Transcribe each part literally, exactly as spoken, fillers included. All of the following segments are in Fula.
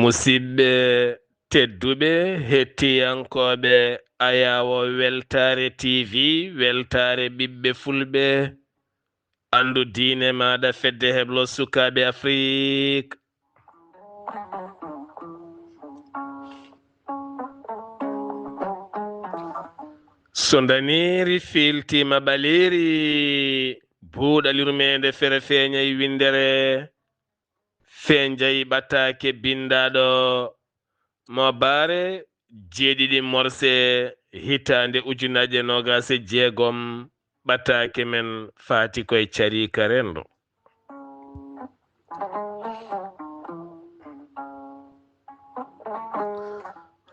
Musidɓe tedduɓe, hettiyankooɓe Ayaawo Weltaare T V, Weltaare ɓiɓɓe Fulɓe, anndu diine maaɗa, fedde heblo sukaaɓe Afrik. So ndaniiri fiiltiima ɓaleeri, buuɗal yurmeende fere feeñay winndere, fenjay ɓataake binndaaɗo mo baare jeeɗiɗi morse hitaande ujunaaje noogaas e jeegom, ɓataake men faati koye cariika renndo.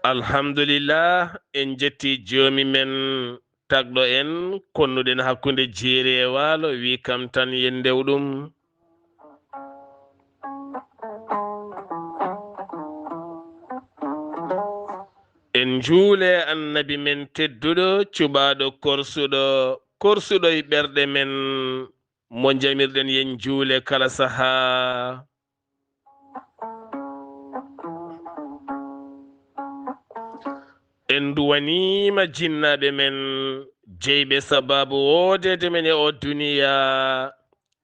Alhamdulillah, en jetti joomi men tagɗo en, konnuɗen hakkunde jeeri e waalo, wi kam tan yen ndew ɗum. En njuule annabi men tedduɗo, cuɓaaɗo korsuɗo, korsuɗo e ɓerɗe men, mo njamirɗen yen njuule kala sahaa. En nduwaniima jinnaaɓe men, jeyɓe sabaabu woodeede men e oo duniyaa.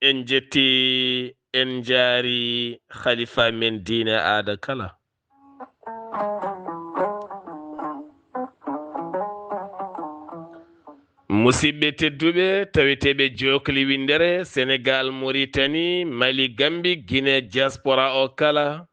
En njetti, en njaari khalifa men diine aada kala. Musidɓe tedduɓe, taweteeɓe jookli winndere, Senegaal, Moritani, Mali, Gambi, Gine, diaspora o kala.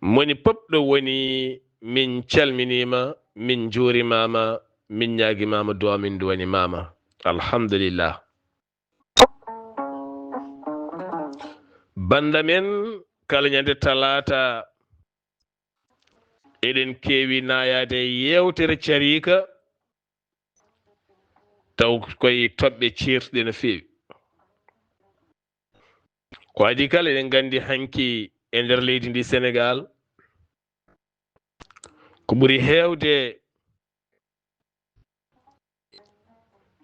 Moni pop ɗo woni, min calminiima, min njuurimaama, min ñaagimaama duwaa, min nduwanimaama. Alhamdulillah. Bannda men, kala ñande talaata, eɗen keewi naayaade yeewtere cariika, taw koye toɓɓe ceertuɗe no feewi. Ko adii kala, eɗen nganndi hanki e nder leydi ndi Senegaal, ko ɓuri heewde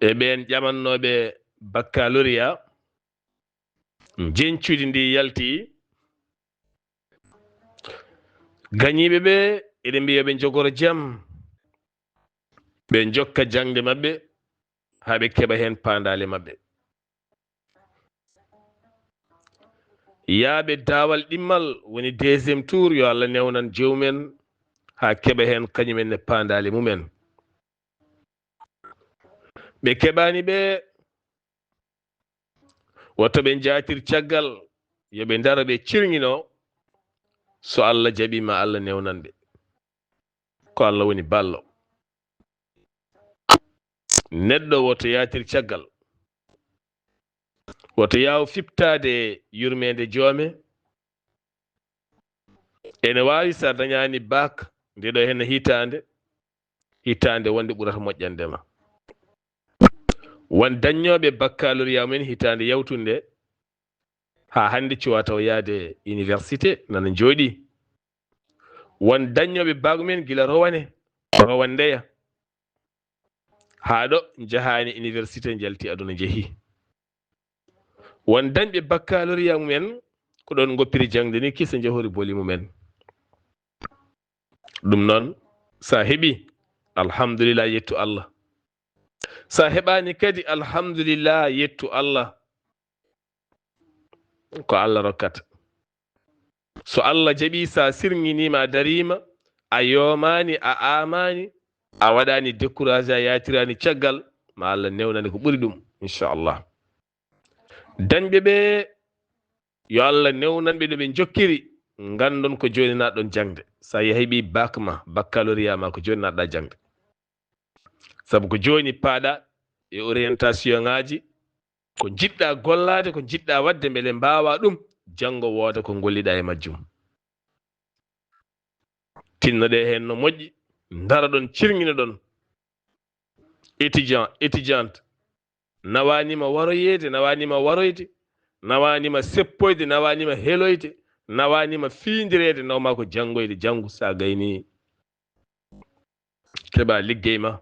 e ɓeen ƴamannooɓe baccalauréat, njeñcudi ndi yalti, gañiiɓe ɓe, eɗen mbiya ɓe njogoro jam, ɓe njokka jaŋde maɓɓe haa ɓe keɓa heen paandaale maɓɓe. Yaaɓe daawal ɗimmal, woni deuxième tour, yo Allah newnan jewmen haa keɓa heen kañumen ne paandaale mumen. Ɓe keɓaani ɓe, woto ɓe njaatir caggal, yo ɓe ndaro ɓe cirŋino. So Allah jaɓii, ma Allah newnan ɓe. Ko Allah woni ballo. Neɗɗo woto yaatir caggal. Woto yaaw fiɓtaade yurmeende joome. Ene waawi, so a dañaani bac nde ɗo heen hitaande, hitaande wonde ɓurata moƴƴande ma. Won daññooɓe baccalauréat mumen hitaande yawtunde, haa hannde cuwaa taw yahde université, nana njooɗii. Won daññooɓe bac mumen gila rowane, rowandeya, haa ɗo njahaani université, njalti aduna, njehi. Won dañɓe baccalauréat mumen ko ɗoon ngoppiri jaŋde ni, kisa njahorii boli mumen. Ɗum noon, so a heɓii, alhamdulillah, yettu Allah. So a heɓaani kadi, alhamdulillah, yettu Allah. Ko Allah rokkata. So Allah jaɓii, so a sirŋiniima, a dariima, a yoomaani, a aamaani, a waɗaani découragé, a yaatiraani caggal, ma Allah newnane ko ɓuri ɗum, inchallah. Dañɓe ɓe, yo Allah newnan ɓe no ɓe njokkiri. nganndon ko jooni naatɗon jaŋde. So a yehi ɓi bak ma, baccalauréat ma, ko jooni naatɗa jaŋde. Sabu ko jooni paaɗa e orientation ŋaaji, ko njiɗɗa gollaade, ko njiɗɗa waɗde, mbele mbaawa ɗum, janngo wooda ko ngolliɗa e majjum. Tinnoɗee heen no moƴƴi, ndaroɗon, cirŋinoɗon. Étudiant, étudiante, nawaanima waroyeede, nawaanima waroyde, nawaanima seppoyde, nawaanima heloyde, nawaanima fiindireede, nawma ko janngoyde, janngu, so a gaynii, keɓa liggey ma,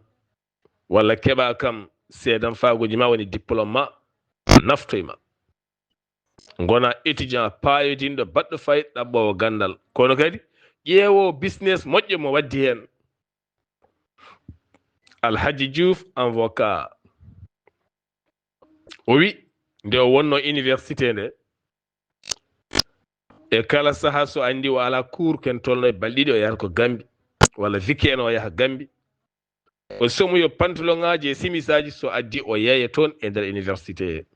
walla keɓa kam seedanfaaguuji ma, woni diplôme ma, naftoy ma. Ngona étudiant paayodinɗo, baɗɗo fayida, ɗaɓɓoowo ganndal. Kono kadi, ƴeewo business moƴƴo mo waddi heen. Alhaji Diouf, avocat. O wi, nde o wonno université nde, e kala saha so anndi o ala cours, ken tolno e balɗe ɗiɗi, o yahata ko Gambi, walla weekend o yaha Gambi. O somoyo pantalon ŋaaji e simisaaji, so addi o yeeya toon e nder université.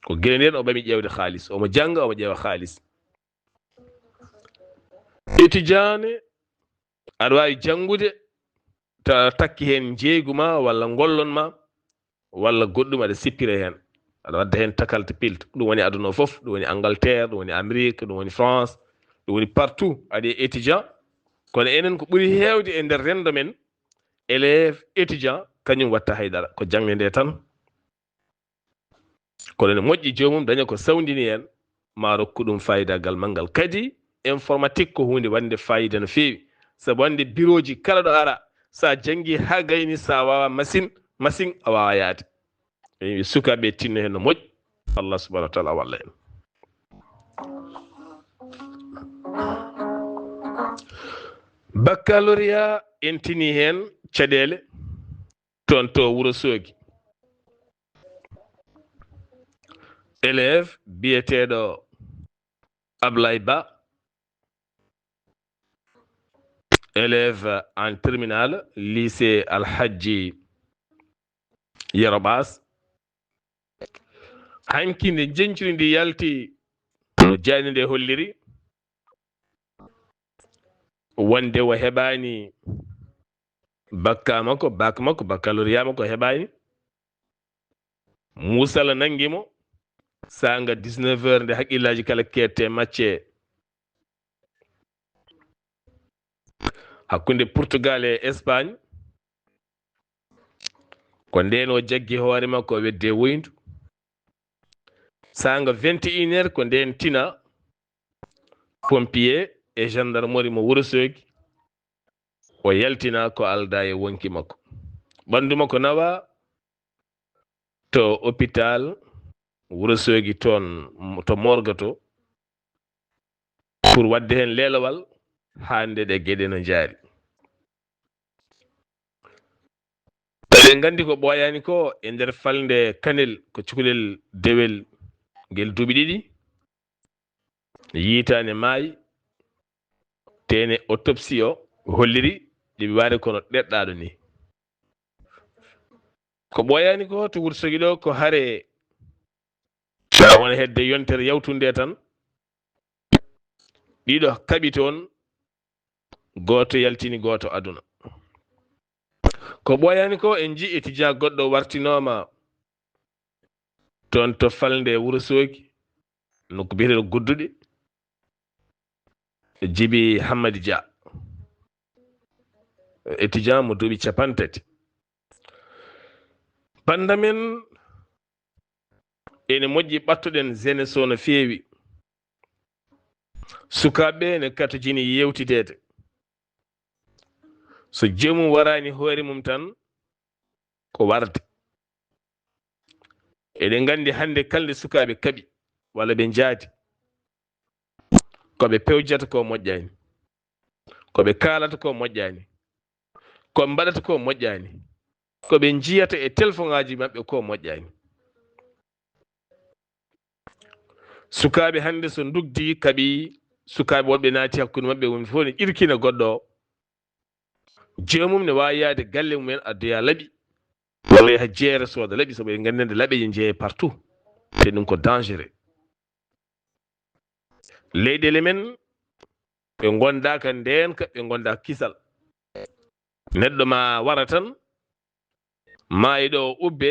Ko gila ndeen o ɓami ƴeewde haalis. Omo jannga, omo ƴeewa haalis. Étudiant ne, aɗa waawi janngude, ta takki heen njeeygu ma, walla ngollon ma, walla goɗɗum aɗa sippira heen. Aɗa wadda heen takalte pilt. Ɗum woni aduna o fof, ɗum woni Angleterre, ɗum woni Amérique, ɗum woni France, ɗum woni partout. Aɗa e étudiant. Kono enen ko ɓuri heewde e nder renndo men, élève, étudiant, kañum watta haydara. Ko jaŋde nde tan. Kono ne moƴƴi joomum daña ko sawndini heen, ma rokku ɗum faayidagal manngal. Kadi, informatique ko huunde waɗnde faayida no feewi. Sabu wonde birooji kala ɗo ara, so a janngi haa gayni, so a waawa machine, machine a waawa yaade. Eyi, sukaaɓe tinno heen no moƴƴi. Allah subhanahu wa taala walla en. Baccalauréat en tini heen caɗeele toon to Wuro Soogi. Élève biyeteeɗo Ablaye Ba, élève en terminale, lycée Alhaji Yero Baas. Hanki nde njeñcudi ndi yalti, no jayni nde holliri, wonde o heɓaani bakka makko, bak makko, baccalauréat makko o heɓaani. Muusala nanngi mo, saanga dix-neuf heures, nde haqqillaaji kala keedte macce hakkunde Portugal e Espagne. Ko ndeen o jaggi hoore makko, o weddi e woyndu. Saanga vingt et une heures, ko ndeen tina pompier e gendarmerie mo Wuro Soogi. O yaltina ko aldaa e wonki makko. Ɓanndu makko nawa to hôpital Wuro Soogi toon, to morgue to, pour waɗde heen leelewal, haa nde ɗe geɗe no njaari. Eɗen nganndi ko ɓooyaani ko e nder falnde Kanel, ko cukalel dewel ngel duuɓi ɗiɗi, yiitaani maayi, teene autopsie o holliri ɗiɓi waade kono ɗeɗɗaaɗo ni. Ko ɓooyaani ko to Wuro Soogi ɗo, ko hare wona hedde yontere yawtunde tan, ɗiɗo kaɓi toon, gooto yaltini gooto aduna. Ko ɓooyaani ko, en njii étudiant goɗɗo wartinooma toon to falnde Wuro Soogi, nokku biyeteeɗo Gudduɗe, Jibi Hammadi Dia, étudiant mo duuɓi capanɗe tati. Bannda men, ene moƴƴi ɓattoɗen jeunesse o no feewi. Sukaaɓe ne katojini yeewtideede. So joomum waraani hoore mum tan, ko warde. Eɗen nganndi hannde kala nde sukaaɓe kaɓi walla ɓe njaadi, ko ɓe pewjata ko moƴƴaani, ko ɓe kaalata ko moƴƴaani, ko ɓe mbaɗata ko moƴƴaani, ko ɓe njiyata e telefoŋaaji maɓɓe ko moƴƴaani. Sukaaɓe hannde so ndugdi kaɓi, sukaaɓe woɗɓe naati hakkunde maɓɓe, woni fof ne ƴirkina goɗɗo o. Joomum ne waawi yahde galle mumen addoya laɓi, walla yaha jeere sooda laɓi, sabu eɗen nganndi nde laɓeeje njeeya partout. Te ɗum ko dangereux. Leyɗeele men Ɓe ngondaaka ndeenka, ɓe ngondaaka kisal. Neɗɗo ma wara tan, maayiɗo o ubbe,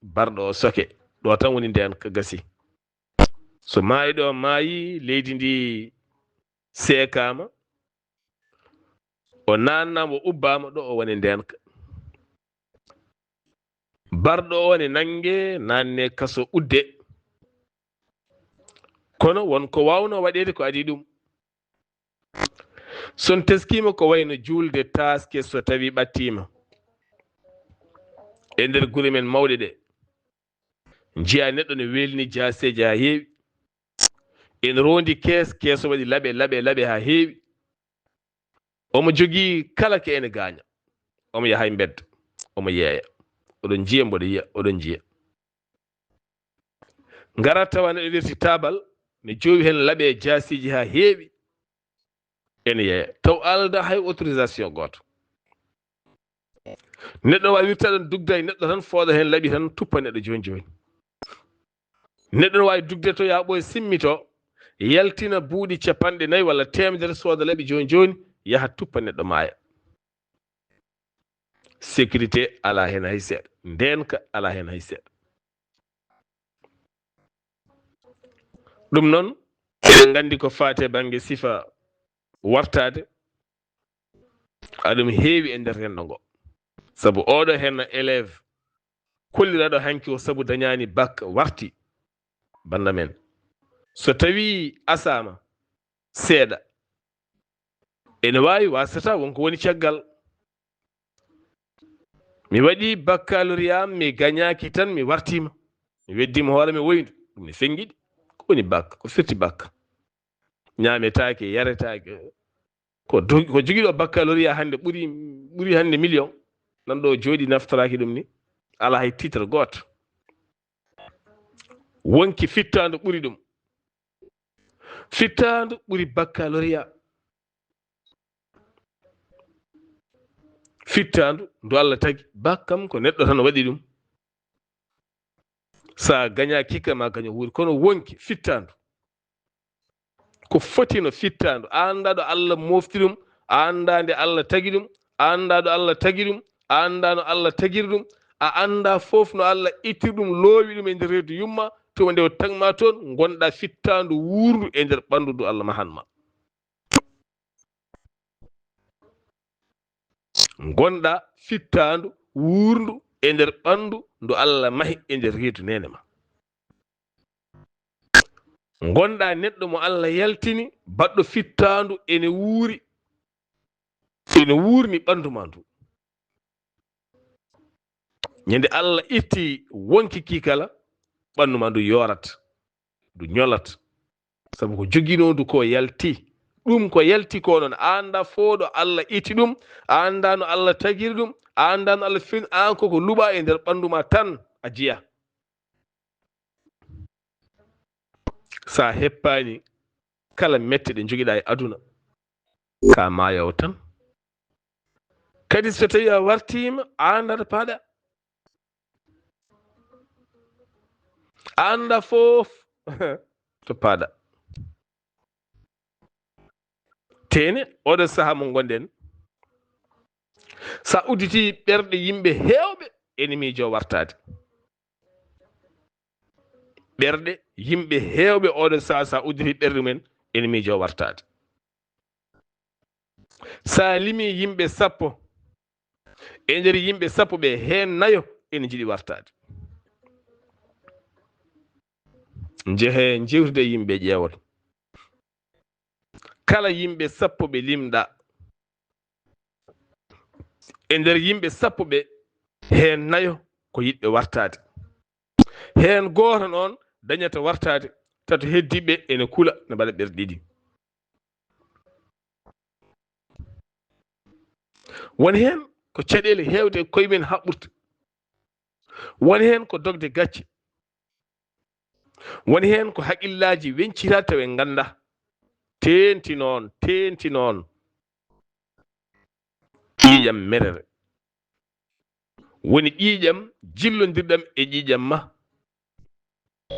barɗo o soke. Ɗo tan woni ndeenka gasi. So maayiɗo o maayi, leydi ndi seekaama, o naannaama, o ubbaama, ɗo o woni ndeenka. Barɗo o ne nannge, naanne kaso, udde. Kono won ko waawno waɗeede ko adii ɗum. So on teskiima ko wayno juulde taaske so tawi ɓattiima e nder gure men mawɗe ɗe, njiya neɗɗo ne welni jaaseeji haa heewi. Ene roondi kees, kees o waɗi laɓe, laɓe, laɓe haa heewi. Omo jogii kala ko ene gaaña. Omo yaha e mbedda, omo yeeya. Oɗon njiya, mboɗo yiya, oɗon njiya. Ngara tawa neɗɗo werti taabal, ne joowi heen laɓe e jaasiiji haa heewi. Ene yeeya. Taw alda hay autorisation gooto. Neɗɗo waawi wirta ɗon, dugda e neɗɗo tan, fooɗa heen laɓi tan, tuppa neɗɗo jooni jooni. Neɗɗo no waawi dugde to, yaaɓo e simmito, yaltina buuɗi capanɗe nayi walla teemedere, sooda laɓi jooni jooni, yaha tuppa neɗɗo maaya. Sécurité alaa heen hay seeɗa, ndeenka alaa heen hay seeɗa. Ɗum noon, eɗen nganndi ko faati e bannge sifa wartaade, aɗum heewi e nder renndo ngo. Sabu oɗo heen élève kolliraɗo hanki o sabu dañaani bac warti banda men. So tawi asaama seeɗa, ene waawi wasata won ko woni caggal. Mi waɗi baccalauréat, mi gañaaki tan mi wartiima. Mi weddiima hoore mi woyndu. Ɗum ne fengiɗi. Ko woni bac? Ko firti bac? Ñaametaake, yaretaake. Ko do-, ko jogiiɗo baccalauréat hannde ɓuri, ɓuri hannde million. Nan ɗo jooɗi naftoraaki ɗum ni. Alaa hay titre gooto. Wonki fittaandu ɓuri ɗum. Fittaandu ɓuri baccalauréat. Fittaandu ndu Allah tagi, bac kam ko neɗɗo tan waɗi ɗum. Sa gañaaki ka ma gaño wuuri, kono wonki fittaandu. Ko foti no fittaandu. A anndaa ɗo Allah mofti ɗum, a anndaa nde Allah tagi ɗum, a anndaa ɗo Allah tagi ɗum, a anndaa no Allah tagiri ɗum, a anndaa fof no Allah ittiri ɗum, loowi ɗum e nder reedu yumma, tuma nde o tagma toon, ngonɗa fittaandu wuurndu e nder ɓanndu ndu Allah mahan ma. Ngonɗa fittaandu wuurndu e nder ɓanndu ndu Allah mahi e nder reedu neene ma. Ngonɗa neɗɗo mo Allah yaltini, baɗɗo fittaandu ene wuuri, ene wuurni ɓanndu ma ndu. Ñande Allah itti wonki ki kala, ɓanndu ma ndu yoorat, ndu ñolat. Sabu ko joginoo ndu ko yalti. Ɗum ko yalti ko noon, a anndaa fof ɗo Allah itti ɗum, a anndaa no Allah tagiri ɗum, a anndaa no Allah fin, aan koko luɓa e nder ɓanndu ma tan a jiya. Sa heppaani kala mette ɗe njogiɗa e aduna, ka maayowo tan. Kadi so tawi a wartiima, a anndaa to paɗa. A anndaa fof to paɗa. Teene, oɗo saha mo ngonɗen, sa udditi ɓerɗe yimɓe heewɓe, ene miijo wartaade. Ɓerɗe yimɓe heewɓe oɗo saha, sa udditi ɓerɗe mumen, ene miijo wartaade. Sa limi yimɓe sappo, e nder yimɓe sappo ɓe, heen nayo ene njiɗi wartaade. Njehe njeewtide e yimɓe ƴeewon. Kala yimɓe sappo ɓe limɗa, e nder yimɓe sappo ɓe, heen nayo ko yiɗɓe wartaade. Heen gooto noon dañata wartaade, tato heddiiɓe ene kula, ne mbaɗa ɓerɗe ɗiɗi. Won heen ko caɗeele heewde e koye men haɓɓurta. Won heen ko dogde gacce. Won heen ko haqillaaji weñcita tawa en ngannda. Teenti noon, teenti noon. Ƴiiƴam merere. Woni ƴiiƴam jillondirɗam e ƴiiƴam ma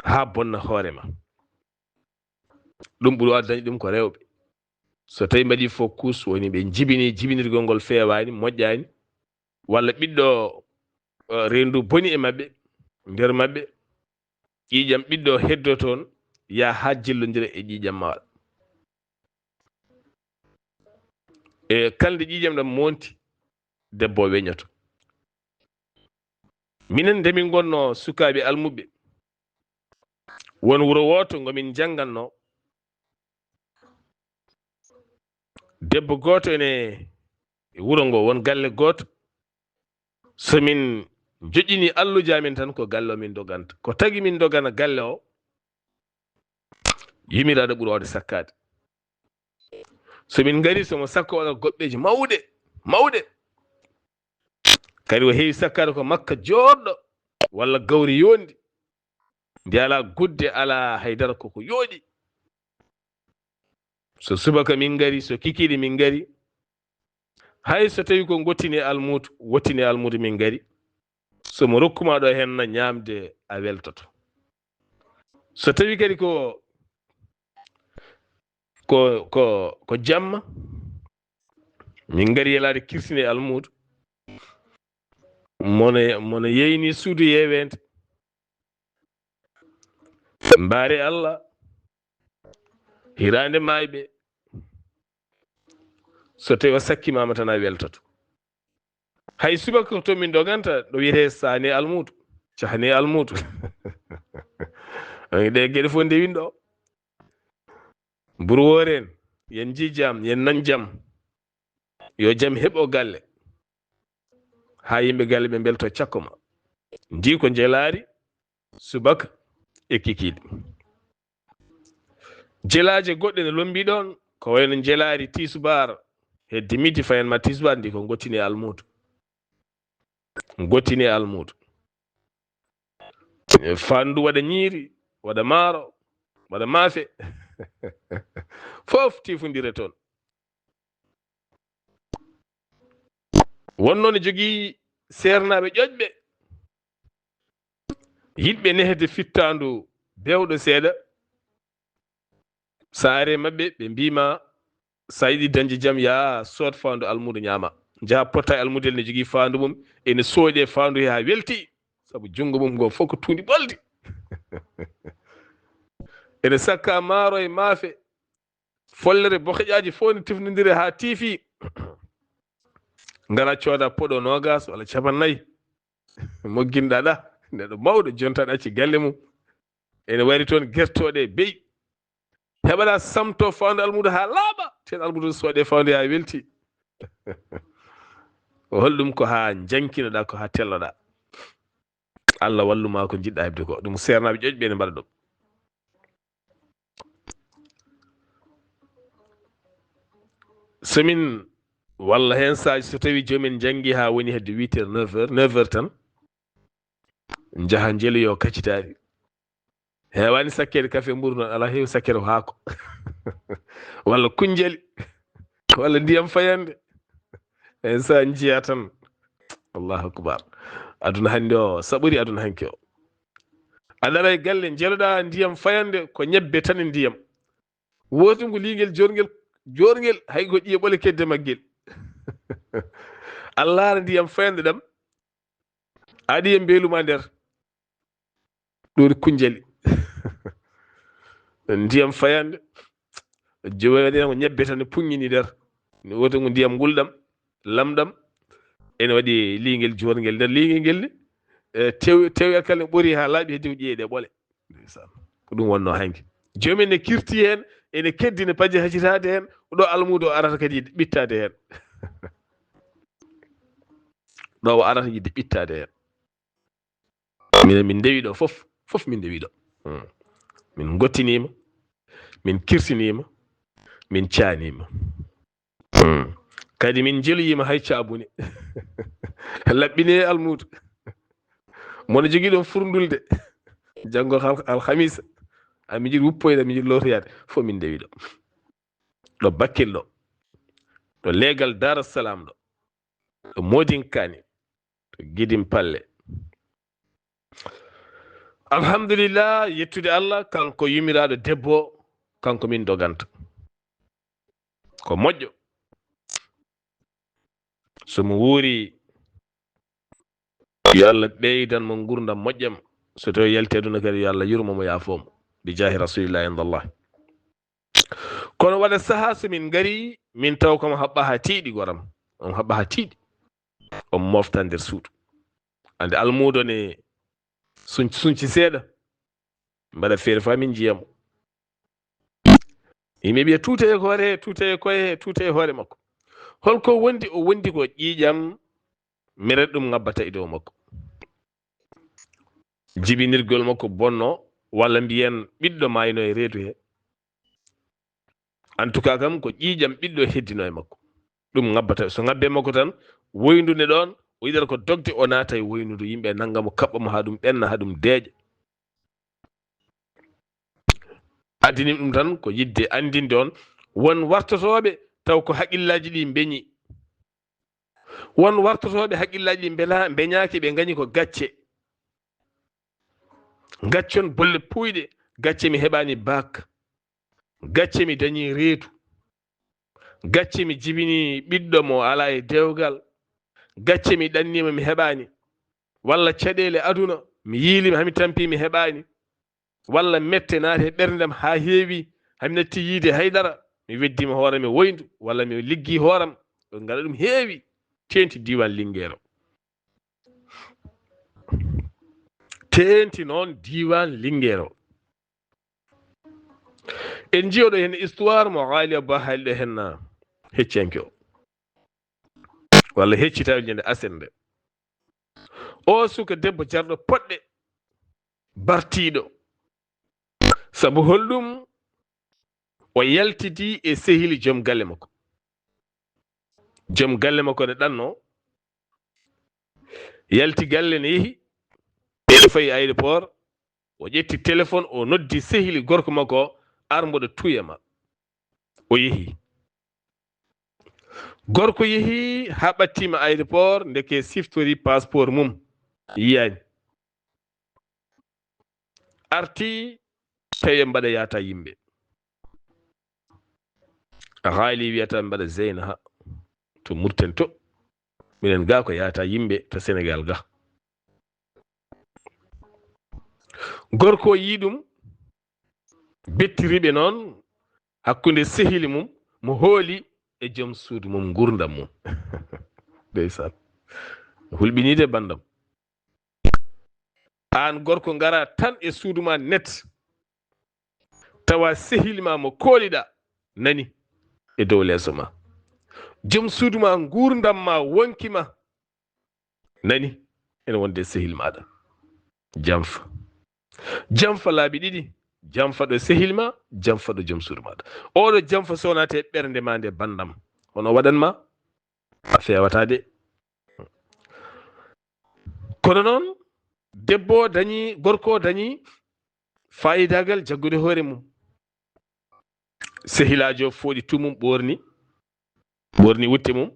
haa bonna hoore ma. Ɗum ɓuri waawde dañde ɗum ko rewɓe. So tawi mbaɗi focus, woni ɓe jibini, jibinirgol ngol feewaani, moƴƴaani, walla ɓiɗɗo, eh, reendu boni e maɓɓe, nder maɓɓe, ƴiiƴam ɓiɗɗo heddo toon, yaa haa jillondira e ƴiiƴam maal. E kalde ƴiiƴam ɗam monti, debbo o weñoto. Minen nde min ngonno sukaaɓe almuɓɓe, won wuro wooto ngo min njannganno. Debbo gooto ene e wuro ngo, won galle gooto. So min joƴƴini alluuji amin tan, ko galle o min ndoganta. Ko tagi min ndogana galle o, yumiraaɗo ɓuri waawde sakkaade. So min ngari, so mo sakko waɗa goɓɓeeji mawɗe, mawɗe. Kadi o heewi sakkaade ko makka jooɗɗo, walla gawri yoondi. Ndi alaa gudde, alaa haydara, koko yooɗi. So subaka min ngari, so kikiiɗe min ngari, hay so tawi ko ngottini almuudu, wottini almuudu min ngari. So mo rokkuma ɗo heen na ñaamde, a weltoto. So tawi kadi ko, ko, ko, ko jamma, min ngari yelaade kirtine almuudu. Mono, mono yeyni suudu yeeweende. Mbaare Allah, hiraande maayɓe. So tawi o sakkimaama tan, a weltoto. Hay subaka ko to min ndoganta, ɗo wiyetee Saane Almuudu, Cahne Almuudu. Ɗe geɗe fof ndewin ɗo. Burwoore en, yen njii jam, yen nan jam. Yo jam heɓo galle. Haa yimɓe galle ɓe mbelto cakko ma. Ndi ko njelaari, subaka e kikiiɗe. Jelaaje goɗɗe ne lombii ɗoon, ko wayno njelaari tiisubaar, hedde midi fayan ma tiisubaar, ndi ko ngottini e almuudu. Ngottini e almuudu. Faandu waɗa ñiiri, waɗa maaro, waɗa maafe. Fof tiifondire toon. Won noon ne jogii seernaaɓe ƴoƴɓe, yiɗɓe nehde fittaandu bewɗo seeɗa. So a ari e maɓɓe, ɓe mbiima, so a yiɗi dañde jam, yaa sood faandu almuudo ñaama. Njaha potta e almudel, ne jogii faandu mum, ene sooɗi e faandu he haa welti, sabu junngo mum ngoo fof ko tuundi ɓoldi. Ene sakka maaro e maafe, follere, bokeƴaaji fof ne tefnondire haa tiifi. Ngara cooda poɗo noogas walla capannay, mogginɗa ɗa, neɗɗo mawɗo, jonta ɗa acci galle mum. Ene wari toon gertooɗe e beyi. Heɓaɗa samto faandu almuudo haa laaɓa, teen almuudo sooɗe faandu haa welti. Holɗum? Ko haa njankinoɗa, ko haa telloɗa. Allah wallu ma ko njiɗɗa heɓde ko. Ɗum seernaaɓe ƴoƴɓe ne mbaɗa ɗum. So min, walla heen saaji, so tawi joomin njanngi haa woni hedde huit heures, neuf heures, neuf heures tan, njaha njeloyo kacitaari. Heewaani sakkeede kafe mburu noon, alaa, heewi sakkeede ko haako. Walla kuñjali, walla ndiyam fayande. Heen so a njiya tan, Allahu akbar. Aduna hannde o, saɓori aduna hanki o. A dara e galle, njeloɗa ndiyam fayande, ko ñebbe tan e ndiyam. Wootungu liingel joorngel, joorngel, hay ko ƴiye ɓole kedde maggel. A laara ndiyam fayande ɗam, aɗa yiya mbeelu ma nder. Ɗum woni kuñjali. Ndiyam fayande, jooni waɗi ko ñebbe tan ne puññini nder. Ne woodi ko ndiyam ngulɗam, lamɗam, ene waɗi liingel joorngel. Nder liingel ngel ne, eh, tew-, tewel kala ne ɓori haa laaɓi heddi ko ƴiye ɗe ɓole. Ndeysaan. Ko ɗum wonnoo hanki. Joomi ne kirti heen, ene keddi ne paji hacitaade heen, ɗo almuudo o arata kadi ɓittaade heen. Ɗo o arata yiɗde ɓittaade heen. Minen min ndewi ɗo fof, fof min ndewi ɗo. Hmm. Min ngottiniima, min kirtiniima, min caaniima. Hmm. Kadi min njeloyiima hay caabune. Laɓɓinee almuudo. Mono jogii ɗoon furndulde. Janngo al-, alhamisa. A miijii wuppoyde, a miijii lootoyaade. Fof min ndewi ɗo. Ɗo Bakel ɗo. Ɗo leegal Dar es Salaam ɗo. Ɗo Moodinkaani. To Gidin Palle. Alhamdulillah, yettude Allah, kanko yumiraaɗo debbo, kanko min doganta. ko moƴƴo. So mo wuuri, yo Allah ɓeydan mo ngurdam moƴƴam. So tawi yalti aduna kadi, yo Allah yurmo mo, yaafo mo. Bi jaahi Rasulillahi indallah. Kono waɗa sahaa so min ngari, min taw ko mo haɓɓa haa tiiɗi, goram. On haɓɓa haa tiiɗi. On mofta nder suudu. Ande almuudo ne sun-, sunci seeɗa. Mbaɗa feere faa min njiya mo. Yimɓe mbiya, "Tuute e hoore, tuute e koye, tuute e hoore makko." Holko wondi? O wondi ko ƴiiƴam meret ɗum ngabbata e dow makko. Jibinirgol makko bonno, walla mbiyen ɓiɗɗo maayno e reedu he. En tout cas kam, ko ƴiiƴam ɓiɗɗo heddino e makko. Ɗum ngabbata, so ngabbe makko tan, woyndu nde ɗon, o yiɗata ko dogde, o naata e woyndu ndu, yimɓe nanga mo, kaɓɓa mo haa ɗum ɓenna, haa ɗum deeƴa. Addini ɗum tan ko yiɗde anndinde on, won wartotooɓe taw ko haqillaaji ɗi mbeñi. Won wartotooɓe haqillaaji ɗi mbela-, mbeñaaki, ɓe ngañi ko gacce. Gaccon bolle puuyɗe, gacce mi heɓaani bac. Gacce mi dañi reedu. Gacce mi jibini ɓiɗɗo mo alaa e dewgal. Gacce mi ɗanniima mi heɓaani. Walla caɗeele aduna, mi yiilima, hami tampi mi heɓaani. Walla mette naati e ɓerndam haa heewi, hami natti yiide haydara, mi weddima hoore mi woyndu, walla mi liggi hooram. Ɗo ngara ɗum heewi, teenti diiwaan Lingeero. Teenti noon diiwaan Lingeero. En njiyoɗo heen histoire mo Haali Abba haaliɗo heen na hecciyanke o. Walla heccitaaɓe ñande aset nde. O suka debbo jarɗo poɗɗe, bartiiɗo. Sabu holɗum? O yaltidi e sehili joom galle makko. Joom galle makko ne ɗanno, yalti galle ne yehi, ɓe fayi aéroport, o ƴetti téléphone, o noddi sehili gorko makko, "Ar mboɗo tuya ma." O yehi. Gorko yehi haa ɓattima aéroport, ndeke siftori passeport mum, yiyaani. Arti, tawi en mbaɗa yaata yimɓe. A haali wiyata mbaɗa zeyna ha to Murten to. Minen ga ko yaata yimɓe to Senegal ga. Gorko o yii ɗum, bettiriɓe noon hakkunde sehili mum, mo hooli e joom suudu mum, ngurdam mum. Ndeysaan. Hulɓinii de banndam. Aan gorko ngara tan e suudu ma net, tawa sehil ma mo kooliɗa nani e dow leeso ma. Joom suudu ma, ngurdam ma, wonki ma nani ene wonde e sehil maɗa. Jamfa. Jamfa laabi ɗiɗi. Jamfa ɗo sehil ma, jamfa ɗo joom suudu maɗa. Oɗo jamfa so wonate ɓernde ma nde banndam. Hono waɗan ma? A fewata de. Kono noon, debbo o dañi, gorko o dañi faayidagal jaggude hoore mum. Sehilaajo fooɗi tumum, ɓoorni, ɓoorni wutte mum,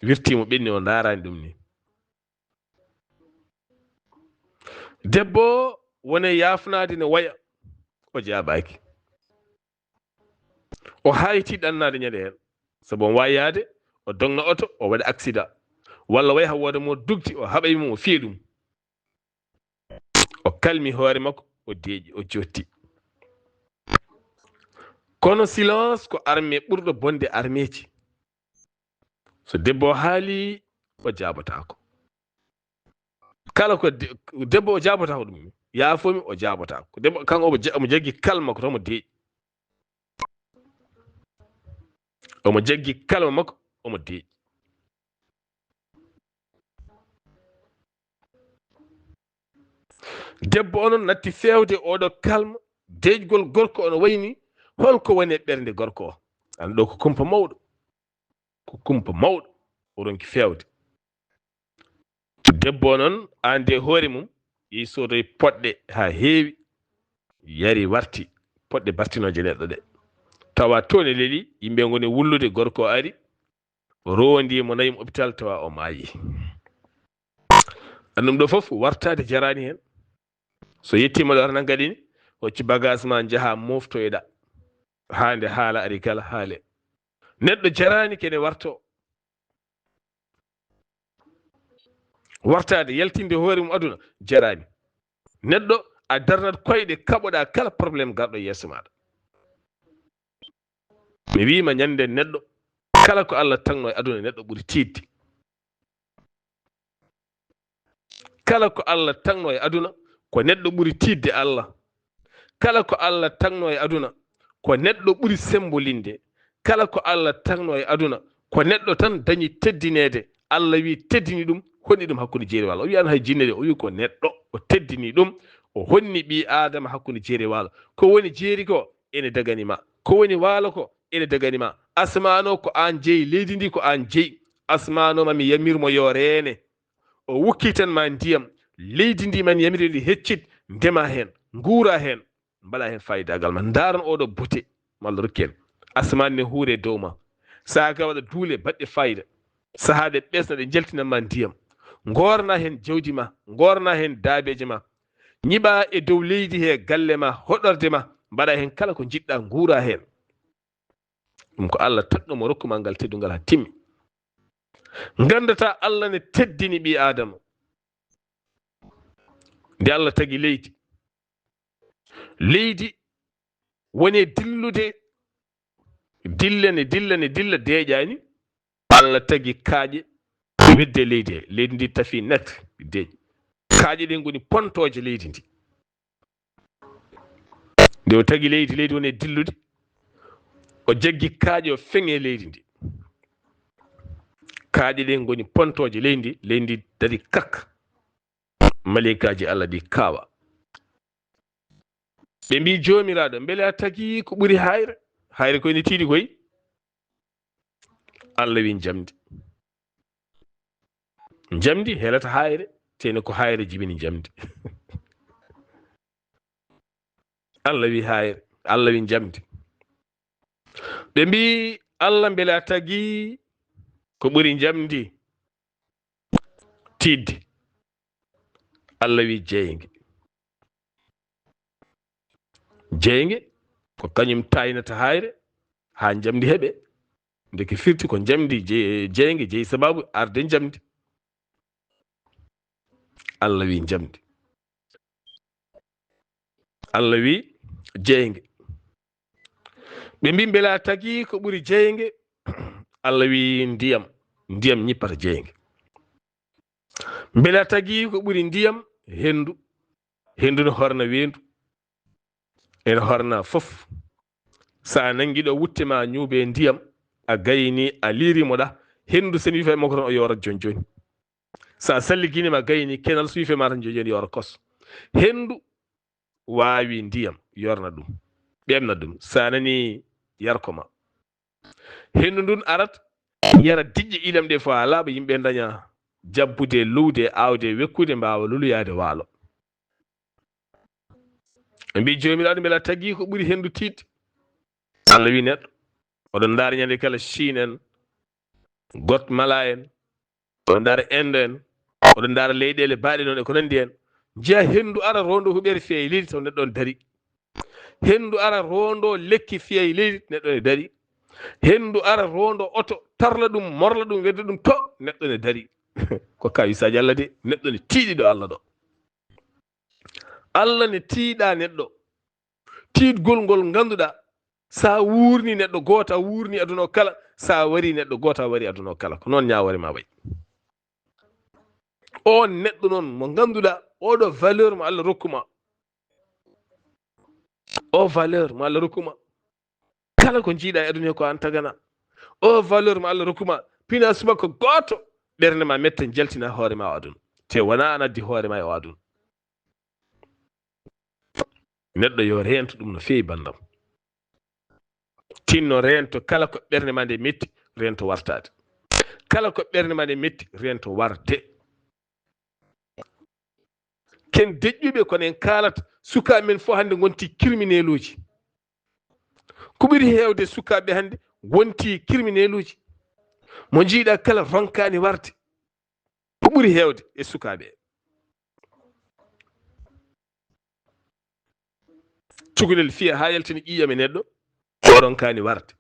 wirti mo ɓenni, o ndaarani ɗum ni. Debbo o wone yaafnaade ne waya, o jaabaaki. O hayti ɗannaade ñande heen, sabu omo waawi yahde, o dogna oto, o waɗa accident. Walla way haa wooda mo dogti, o haɓay mo, o fiya ɗum. O kalmi hoore makko, o deeƴi, o jotti. Kono silence ko arme ɓurɗo bonde armeeji. So debbo o haali, o jaabotaako. Kala ko de-, debbo o jaabotaako ɗum. Yaafomi, o jaabotaako. Debbo, kanko omo ja-, omo jaggi kalma ko tan omo deeƴi. Omo jaggi kalma makko, omo deeƴi. Debbo o noon natti feewde oɗo kalma, deeƴgol gorko ono wayni, holko woni e ɓernde gorko o? An ɗo ko kumpa mawɗo. Ko kumpa mawɗo o ronki feewde. Debbo o noon, aan de hoore mum, yehi soodoy poɗɗe haa heewi, yari warti, poɗɗe bartinooje neɗɗo ɗe. Tawa toon e leli, yimɓe ngoni wullude, gorko o ari, rondi mo, nawi mo hôpital, tawa o maayi. An ɗum ɗo fof wartaade jaraani heen. So yettiima ɗo, arana gaɗini, hocci bagage ma, njaha moftoyɗa. Haa nde haala ari kala, haale. Neɗɗo jaraani kene warto. Wartaade, yaltinde hoore mum aduna, jaraani. Neɗɗo, a darnat koyɗe, kaɓoɗaa kala problème garɗo yeeso maaɗa. Mi wiima ñande neɗɗo, kala ko Allah tagno e aduna, neɗɗo ɓuri tiiɗde. Kala ko Allah tagno e aduna, ko neɗɗo ɓuri tiiɗde Allah. Kala ko Allah tagno e aduna, ko neɗɗo ɓuri sembolinde. Kala ko Allah tagno e aduna, ko neɗɗo tan dañi teddineede. Allah wi teddini ɗum, honni ɗum hakkunde jeeri waalo. O wiyaano hay jinne de, o wi ko neɗɗo, o teddini ɗum, o honni ɓii Aadama hakkunde jeeri waalo. Ko woni jeeri ko? Ene dagani ma. Ko woni waalo ko? Ene dagani ma. Asmaan o ko aan jeyi, leydi ndi ko aan jeyi. Asmaan o ma mi yamir mo yo reene. O wukkitan ma ndiyam. Leydi ndi ma mi yamiri ndi heccit, ndema heen, nguura heen, mbaɗa heen faayidagal ma. Ndaaran oɗo bote, ma Allah rokki en. Asmaan ne huure dow ma. Sahaa ka waɗa duule baɗɗe faayida. Sahaaɓe ɓesna ɗe njaltina ma ndiyam. Ngoorna heen jawdi ma, ngoorna heen daabeeje ma. Ñiɓa e dow leydi he galle ma, hoɗorde ma, mbaɗa heen kala ko njiɗɗa, nguura heen. Ɗum ko Allah tagɗo mo rokku ma ngal teddungal haa timmi. Nganndataa Allah ne teddini ɓii Aadama. Nde Allah tagi leydi, leydi woni e dillude, dilla ne dilla ne dilla, deeƴaani. Allah tagi kaaƴe, wedde leydi he. Leydi ndi tafi net, deeƴi. Kaaƴe ɗe ngoni pontooje leydi ndi. Nde o tagi leydi, leydi woni e dillude. O jaggi kaaƴe, o feŋi e leydi ndi. Kaaƴe ɗe ngoni pontooje leydi ndi, leydi ndi dari kak. Maleykaaji Allah ɗi kaawa. Ɓe mbii, "Joomiraaɗo, mbele a tagi ko ɓuri hayre?" Hayre ko ene tiiɗi koy. Allah wi, "Njamndi." Njamndi helata hayre, tene ko hayre jibini njamndi. Allah wi hayre, Allah wi njamndi. Ɓe mbii, "Allah, mbele a tagi ko ɓuri njamndi tiiɗde?" Allah wi, "Jeynge." Jeynge ko kañum taynata hayre haa njamndi heɓe. Ndeke firti ko njamndi je-, jeynge jeyi sababu arde njamndi. Allah wi njamndi. Allah wi jeynge. Ɓe mbi, "Mbela tagi ko ɓuri jeynge?" Allah wi ndiyam. Ndiyam ñippata jeynge. "Mbela tagi ko ɓuri ndiyam?" Henndu. Henndu no horna weendu. Ene horna fof. So a nanngi ɗo wutte ma ñuuɓe ndiyam, a gayni, a liiri mo ɗa. Henndu so mi wifa e makko tan o yoora jooni jooni. So a salligini ma gayni kenal, so wifa ma tan jooni jooni yoora kos. Henndu waawi ndiyam, yorna ɗum, ɓeɓna ɗum. So a nani yarko ma. Henndu ndun arat, yara diƴƴe ilam ɗe fof haa laaɓa, yimɓe ndaña jabbude, luwde, aawde, wekkude, mbaawa luluyaade waalo. Ɓe mbi, "Joomiraaɗo, mbela tagi ko ɓuri henndu tiiɗde?" Allah wi neɗɗo, oɗon ndaara ñande kala Chine en, Guatemala en, oɗon ndaara Inde en, oɗon ndaara leyɗeele baaɗe noon e ko nanndi en, njiya henndu ara rondo huɓere fiya e leydi taw neɗɗo on dari. Henndu ara rondo lekki fiya e leydi, neɗɗo ne dari. Henndu ara rondo oto, tarla ɗum, morla ɗum, wedda ɗum to, neɗɗo ne dari. Ko kawisaaji Allah de, neɗɗo ne tiiɗi ɗo Allah ɗo. Allah ne tiiɗa neɗɗo. Tiiɗgol ngol ngannduɗaa, so a wuurni neɗɗo gooto, a wuurni aduna o kala, so a wari neɗɗo gooto, a wari aduna o kala. Ko noon ñaawoore ma wayi. On neɗɗo noon mo ngannduɗaa, oɗo valeur mo Allah rokku ma. O valeur mo Allah rokku ma. Kala ko njiiɗaa e aduna he ko aan tagana. O valeur mo Allah rokku ma. Pina subaka gooto, ɓernde ma metta, njaltina hoore ma o aduna. Te wonaa aan addi hoore ma e o aduna. Neɗɗo yo reento ɗum no feewi, banndam. Tinno reento kala ko ɓernde ma nde metti, reento wartaade. Kala ko ɓernde ma nde metti, reento warde. Ken deƴƴuɓe, kono en kaalata, sukaaɓe men fof hannde ngonti kirmineluuji. Ko ɓuri heewde sukaaɓe hannde ngonti kirmineluuji. Mo njiiɗaa kala ronkaani warde. Ko ɓuri heewde e sukaaɓe. Cukalel fiya haa yaltina ƴiiƴam e neɗɗo, o ronkaani warde.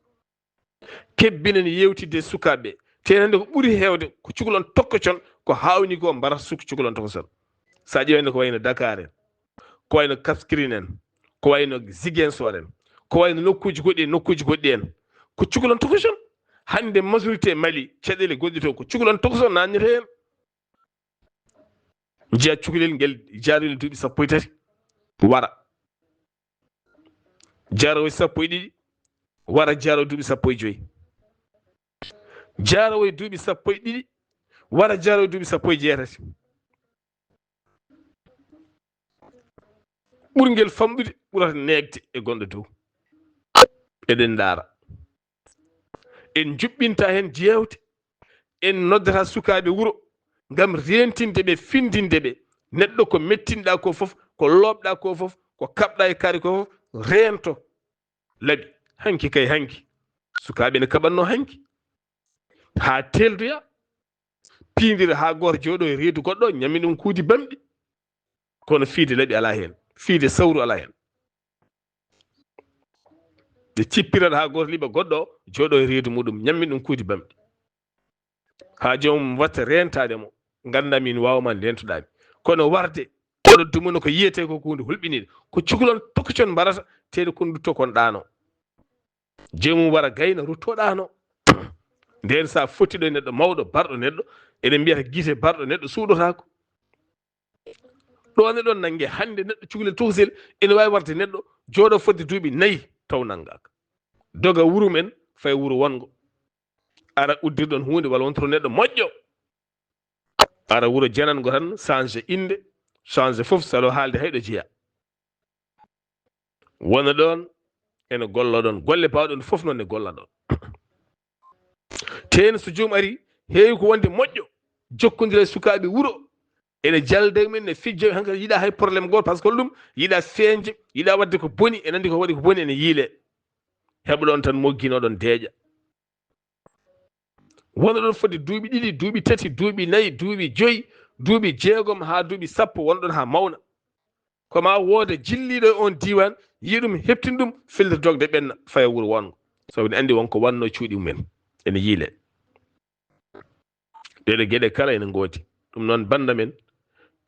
Kebbinen yewtidde sukaaɓe. Te hannde ko ɓuri heewde ko cukalon tokkocon ko haawni ko mbarata suk-, cukalon tokkocon. So a ƴeewii hannde ko wayno Dakar en, ko wayno Kaskirin en, ko wayno Ziguinchor en, ko wayno nokkuuji goɗɗi en, nokkuuji goɗɗi en, ko cukalon tokkocon. Hannde majorité Mali, caɗeele gonɗe to, ko cukalon tokkocon naatnata heen. Njiya cukalel ngel jaaroyel duuɓi sappo e tati, wara jaarowo sappo e ɗiɗi, wara jaarowo duuɓi sappo e joyi, jaarowo e duuɓi sappo e ɗiɗi, wara jaarowo e duuɓi sappo e jeetati. Ɓurngel famɗude ɓurata neegde e gonɗo dow. Eɗen ndaara. En njuɓɓinta heen jeewte. En noddata sukaaɓe wuro ngam reentinde ɓe, findinde ɓe. Neɗɗo ko mettinɗa ko fof, ko looɓɗa ko fof, ko kaɓɗa e kaari ko fof, reento. Laɓi. Hanki kay hanki. Sukaaɓe ne kaɓatno hanki. Haa teeldoya. Piindira haa gooto jooɗo e reedu goɗɗo, ñammi ɗum kuudi bamɗi. Kono fiide laɓi alaa heen. Fiide sawru alaa heen. Ɓe cippirata haa gooto liɓa goɗɗo, jooɗo e reedu muɗum, ñammi ɗum kuudi bamɗi. Haa joomum watta reentaade mo, ngannda min waawma ndeentoɗaami. Kono warde, oɗo dumuno ko yiyetee ko huunde hulɓiniiɗo. Ko cukalon tokkocon mbarata, teede kon ndutto kon ɗaano. Joomum wara gayna, rutto ɗaano. Ndeen so a fottiɗo e neɗɗo mawɗo, barɗo neɗɗo, eɗen mbiyata gite barɗo neɗɗo suuɗotaako. Ɗo ne ɗon nannge hannde neɗɗo cukalel tokosel ene waawi warde neɗɗo jooɗo fodde duuɓi nayi taw nanngaaka. Doga wuro men fay wuro wonngo. Ara uddirɗon huunde walla wontoto neɗɗo moƴƴo. Ara wuro janango tan, change innde, change fof, salo haalde hay ɗo jeya. Wona ɗon, ene golla ɗon. Golle baawɗon fof noon ne golla ɗon. Teen so joom ari, heewi ko wonde moƴƴo, jokkondira e sukaaɓe wuro. Ene jalda e men, ne fijja, hankadi yiɗa hay problème gooto, par ce que holɗum? Yiɗa feeñde, yiɗa waɗde ko boni, ene anndi ko waɗi ko boni, ene yiile. Heɓa ɗon tan mogginoɗon deeƴa. Wona ɗon fodde duuɓi ɗiɗi, duuɓi tati, duuɓi nayi, duuɓi joyi, duuɓi jeegom haa duuɓi sappo, wona ɗon haa mawna. Ko ma wooda jilliiɗo e on diiwaan, yiya ɗum, heptina ɗum, fellita dogde ɓenna, faya wuro wonngo. Sabu ne anndi won ko wannoo cuuɗi mumen. Ene yiile. Ɗeɗe geɗe kala ene ngoodi. Ɗum noon, bannda men,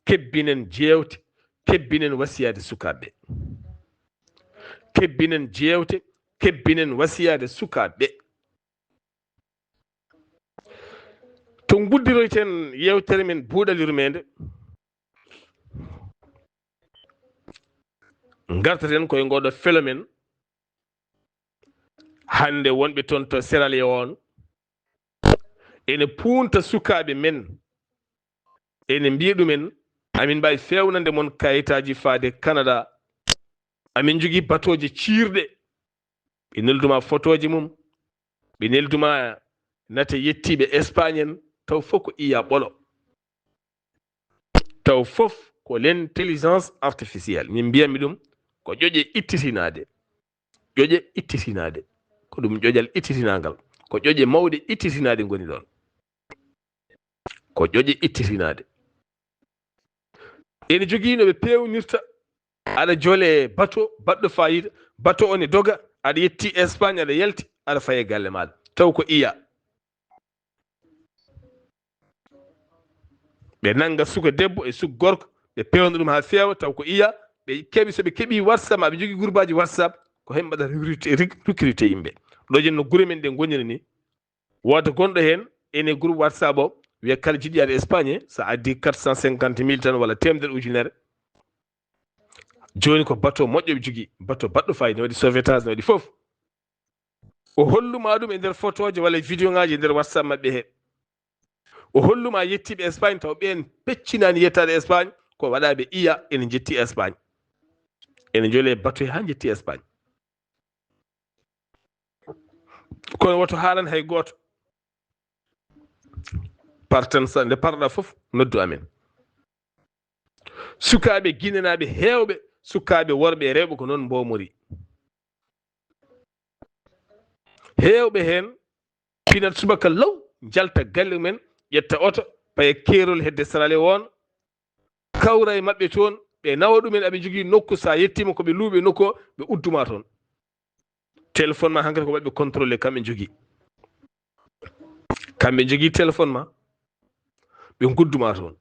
kebbinen jeewte, kebbinen wasiyaade sukaaɓe. Kebbinen jeewte, kebbinen wasiyaade sukaaɓe. To nguddiroyten yeewtere men buuɗal yurmeende, ngartaten koye ngooɗo phénomène. Hannde wonɓe toon to Sierra Leone ene puunta sukaaɓe men, ene mbiya ɗumen, "Amin mbaawi feewnande mon kayitaaji faade Canada. Amin njogii batooje ciirɗe." Ɓe nelduma fotooji mum, ɓe nelduma nate yettiiɓe Espagne en, taw fof ko iya ɓolo. Taw fof ko l'intelligence artificielle. Min mbiyatmi ɗum ko ƴoƴe ittitinaade. Ƴoƴe ittitinaade. Ko ɗum ƴoƴal ittitinaangal. Ko ƴoƴe mawɗe ittitinaade ngoni ɗoon. Ko ƴoƴe ittitinaade. Ene jogii no ɓe peewnirta. Aɗa jole bato baɗɗo faayiida. Bato o ne doga. Aɗa yetti Espagne, aɗa yalti, aɗa faye galle maaɗa. Taw ko iya. Ɓe nannga suka debbo e suka gorko, ɓe pewna ɗum haa feewa, taw ko iya. Ɓe keɓi, so ɓe keɓi WhatsApp, ma ɓe njogii gurbaaji WhatsApp, ko heen mbaɗata recruter, rec-, recruter yimɓe. Ɗo jen no gure men ɗe ngoniri ni. Wooda gonɗo heen ene groupe WhatsApp o, wiya kala jiɗɗo yaade Espagne, so a addi quatre cent cinquante mille tan walla teemedere ujunere. Jooni ko bato moƴƴo ɓe jogii, bato baɗɗo faayiida, ne waɗi sauvetage, ne waɗi fof. O holluma ɗum e nder fotooje walla vidéo ŋaaji e nder WhatsApp maɓɓe he. O holluma yettiiɓe Espagne, taw ɓeen peccinaani yettaade Espagne, ko waɗaaɓe iya ene njetti Espagne. Ene njole bato he haa njetti Espagne. Kono woto haalan hay gooto. Partan sa, nde parɗa fof, noddu amen. Sukaaɓe ginenaaɓe heewɓe, sukaaɓe worɓe e rewɓe ko noon mbomori. Heewɓe heen pinat subaka law, njalta galle men, ƴetta oto, paya keerol hedde Sierra Leone, kawra e maɓɓe toon, ɓe nawa ɗumen, aɓe njogii nokku, so a yettiima ko ɓe luuɓi e nokku o, ɓe udduma toon. Téléphone ma hankadi ko maɓɓe contrôlé, kamɓe njogii. Kamɓe njogii téléphone ma, ɓe nguddu ma toon.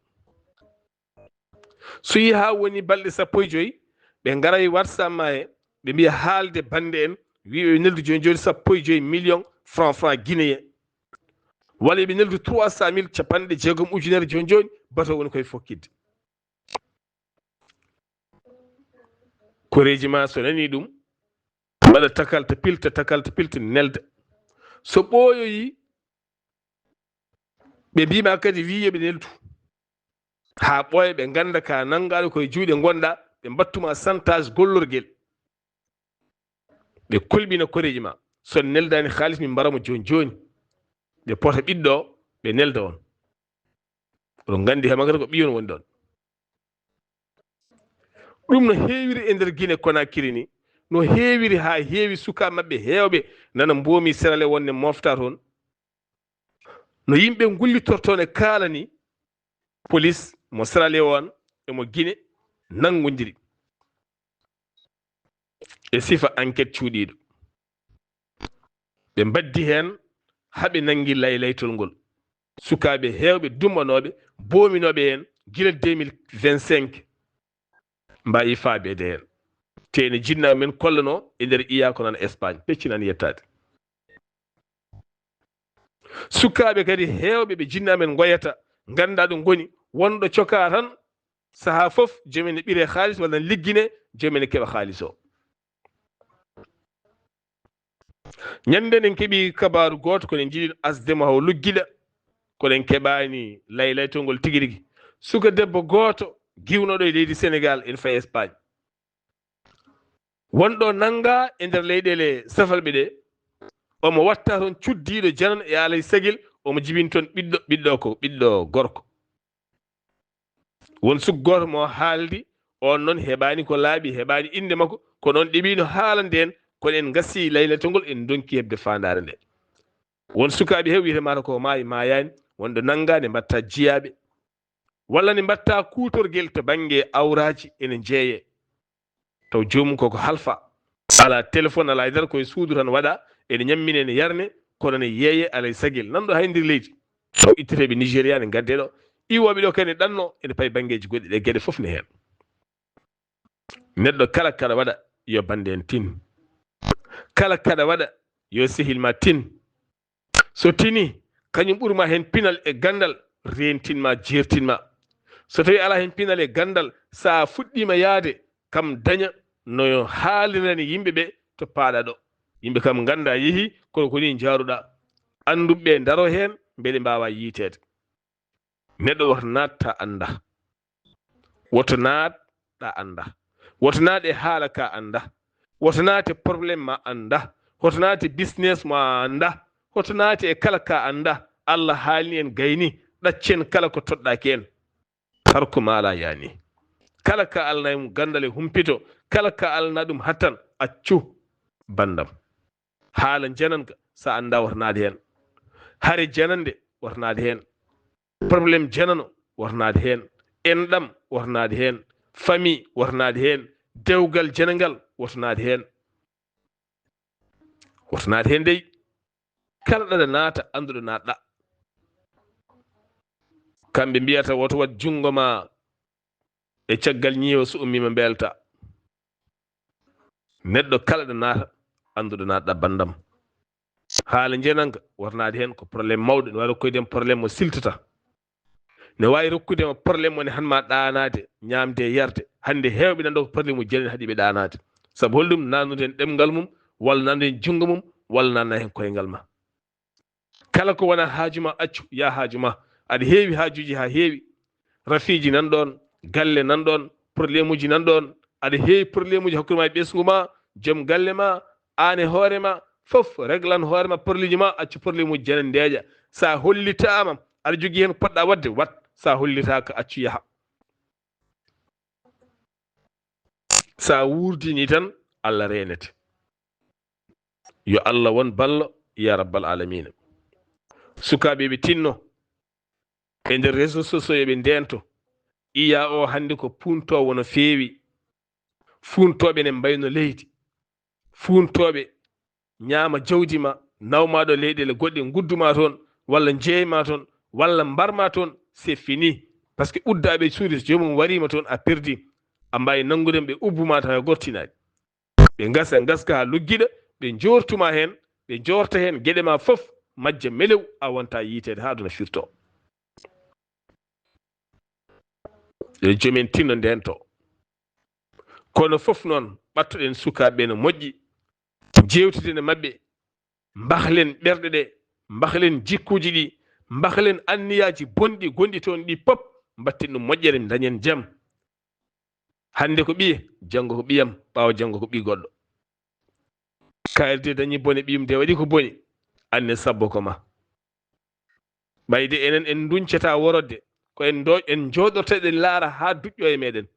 So yaha woni balɗe sappo e joy, ɓe ngaray WhatsApp ma he, ɓe mbiya haalde bannde en, wiya ɓe neldu jooni jooni sappo e joy million franc, franc guinéen. Walla ɓe neldu trois cent mille, capanɗe jeegom ujunere jooni jooni, bato woni koye fokkitde. Koreeji ma so nani ɗum, mbaɗa takalta pilta, takalta pilta, nelda. So ɓooyoyi, ɓe mbiima kadi, wi yo ɓe neldu. Haa ɓooya, ɓe ngannda ka nanngaaɗo koye juuɗe ngonɗa, ɓe mbattuma santage gollorgel. Ɓe kolɓina koreeji ma. So neldaani haalis, min mbara mo jooni jooni. Ɓe pota ɓiɗɗo, ɓe nelda on. Oɗon nganndi hema kadi ko ɓiyon woni ɗon. Ɗum no heewiri e nder Gine Konakiri ni, no heewiri haa heewi, sukaa maɓɓe heewɓe nana mboomi serale wonde mofta toon. No yimɓe ngullitortoo ne kaalani, polis mo Sierra Leone e mo Gine nanngondiri e sifa enquête cuuɗiiɗo. Ɓe mbaddi heen haa ɓe nanngi laylaytol ngol. Sukaaɓe heewɓe dumbanooɓe, boominooɓe heen gila deux mille vingt-cinq, mbaawi faabeede heen. Te ene jinnaa men kollanoo e nder iya ko nan Espagne, peccinan yettaade. Sukaaɓe kadi heewɓe ɓe jinnaa men ngoyata, nganndaa ɗo ngoni, wonɗo cokaa tan, sahaa fof, joom en ne ɓiree haalis walla liggine, joom en ne keɓa haalis o. Ñande en keɓi kabaaru gooto, kono en njiɗi asde mo haw luggiɗa, kono en keɓaani laylaytol ngol tigi rigi. Suka debbo gooto giwnoɗo e leydi Senegal, ene fayi Espagne. Wonɗo nanngaa e nder leyɗeele safalɓe ɗe, omo watta toon cuddiiɗo janan e alay sagil, omo jibini toon ɓiɗɗo, ɓiɗɗo ko, ɓiɗɗo gorko. Won suka gooto mo haaldi, on noon heɓaani ko laaɓi, heɓaani innde makko, kono on ɗeɓiino haalande en, kono en ngasii laylato ngol, en ndonki heɓde faandaare nde. Won sukaaɓe heew wiyetee mata ko maayi, maayaani, wonɗo nanngaa ne mbatta jiyaaɓe, walla ne mbatta kuutorgel to bannge awraaji ene jeeyee. Taw joomum koko halfa. Alaa téléphone, alaa e dara, koye suudu tan waɗa, ene ñammine, ene yarne, kono ne yeeye alay sagel. Nanɗo hay nder leydi. Taw itteteeɓe Nigeria ne ngadde ɗo. Iwooɓe ɗo kadi ne ɗanno, ene payi banngeeji goɗɗi, ɗe geɗe fof ne heen. Neɗɗo kala kaɗa waɗa, yo bannde en tin. Kala kaɗa waɗa, yo sehil ma tin. So tini, kañum ɓurma heen pinal e ganndal, reentin ma, jeertin ma. So tawi alaa heen pinal e ganndal, so a fuɗɗiima yahde, kam daña no haalirani yimɓe ɓe to paaɗa ɗo. Yimɓe kam ngannda yehi, kono ko ni njaaruɗa. Annduɓe ɓe ndaro heen, mbele mbaawa yiiteede. Neɗɗo woto naat ta annda. Woto naat ɗa annda. Woto naat e haala ka annda. Woto naat e problème ma annda. Woto naat e business ma annda. Woto naat e kala ka annda. Allah haalni en gayni, ɗaccen kala ko toɗɗaaki en. Har ko maala yaani. Kala ka alna e mum ganndal e humpito, kala ka alna ɗum hattan, accu banndam. Haala jananka, sa annda woto naat heen. Hare janande, woto naat heen. Problème janano, woto naat heen. Enɗam, woto naat heen. Famille, woto naat heen. Dewgal janangal, woto naat heen. Woto naat heen dey. Kala ɗaɗa naata, annduɗo naatɗa. Kamɓe mbiyata woto wat junngo ma e caggal ñiiwa, so ummiima mbeelta. Neɗɗo kala ɗo naata, annduɗo naatɗa banndam. Haala njenanka, woto naat heen, ko problème mawɗo, ne waawi rokkoyde en problème mo siltata. Ne waawi rokkude ma problème mo ne han ma ɗaanaade, ñaamde e yarde. Hannde heewɓe nan ɗo ko problème uji janani haɗi ɓe ɗaanaade. Sabu holɗum? Nanude en ɗemngal mum, walla nanude en junngo mum, walla nanna heen koyngal ma. Kala ko wona haaju ma, accu, yaa haaju ma. Aɗa heewi haajuuji haa heewi. Rafiiji nan ɗoon, galle nan ɗoon, problème uji nan ɗoon. Aɗa heewi problème uji hakkunde ma e ɓesngu ma, joom galle ma, aan e hoore ma, fof reglan hoore ma, problème uji ma, accu problème uji janani ndeeƴa. Sa hollitaama, aɗa jogii heen ko potɗa waɗde, waɗ. Sa hollitaaka, accu yaha. Sa wuurdini tan, Allah reenete. Yo Allah won ballo, ya rabbal alamina. Sukaaɓe ɓe tinno e nder réseaux sociaux, yo ɓe ndeento. Iya o hannde ko puuntoowo no feewi. Fuuntooɓe ne mbayno leydi. Fuuntooɓe ñaama jawdi ma, nawma ɗo leyɗeele goɗɗe, nguddu ma toon, walla njeeyma toon, walla mbarma toon, c'est fini. Parce que uddaaɓe suudu, so joomum wariima toon, a perdi. A mbaawi nanngude ɓe ubbuma tawa gortinaani. Ɓe ngasa, ngaska haa luggiɗa, ɓe njoortuma heen, ɓe njoorta heen geɗe ma fof, majja melew, a wonta yiiteede haa aduna firto. Yo joomen tinno ndento. Kono fof noon, ɓattoɗen sukaaɓe no moƴƴi, njeewtiden e maɓɓe, mbahlen ɓerɗe ɗe, mbahlen jikkuuji ɗi, mbahlen anniyaaji bonɗi gonɗi toon ɗi pop, mbatten ɗum moƴƴere, dañen jam. Hannde ko ɓiye, janngo ko ɓiyam, ɓaawo janngo ko ɓii goɗɗo. Kaari de dañi bone, ɓiyum de waɗi ko boni, anne sabbo ko ma. Ɓayde enen en nduñcata worodde, ko en ndo-, en njooɗorta eɗen laara haa duƴƴo e meɗen.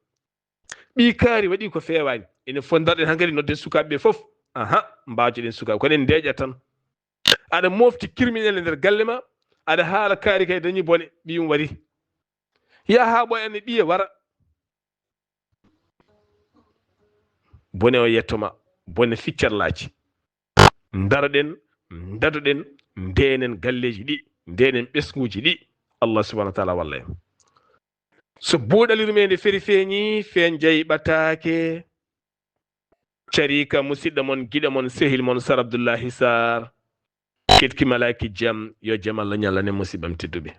Ɓii kaari waɗi ko feewaani. Enen fof ndaroɗen hankadi nodden sukaaɓe ɓe fof. Aha, mbaajoɗen sukaaɓe. Kono en ndeeƴat tan. Aɗa mofti criminel e nder galle ma, aɗa haala kaari kay dañi bone, ɓiyum wari. Yaha haa ɓooya ne ɓiye wara. Bone o yetto ma, bone ficcarlaaji. Ndaroɗen, ndadoɗen, ndeenen galleeji ɗi, ndeenen ɓesnguuji ɗi. Allah subhanahu wa taala walla en. So buuɗali rumeende feri feeñi, feen jayi ɓataake. Carika, musidɗo mon, giɗo mon, sehil mon, Sar Abdullahi Sar. Ketki malaaki jam, yo jam Allah ñallan en, musidɓam tedduɓe.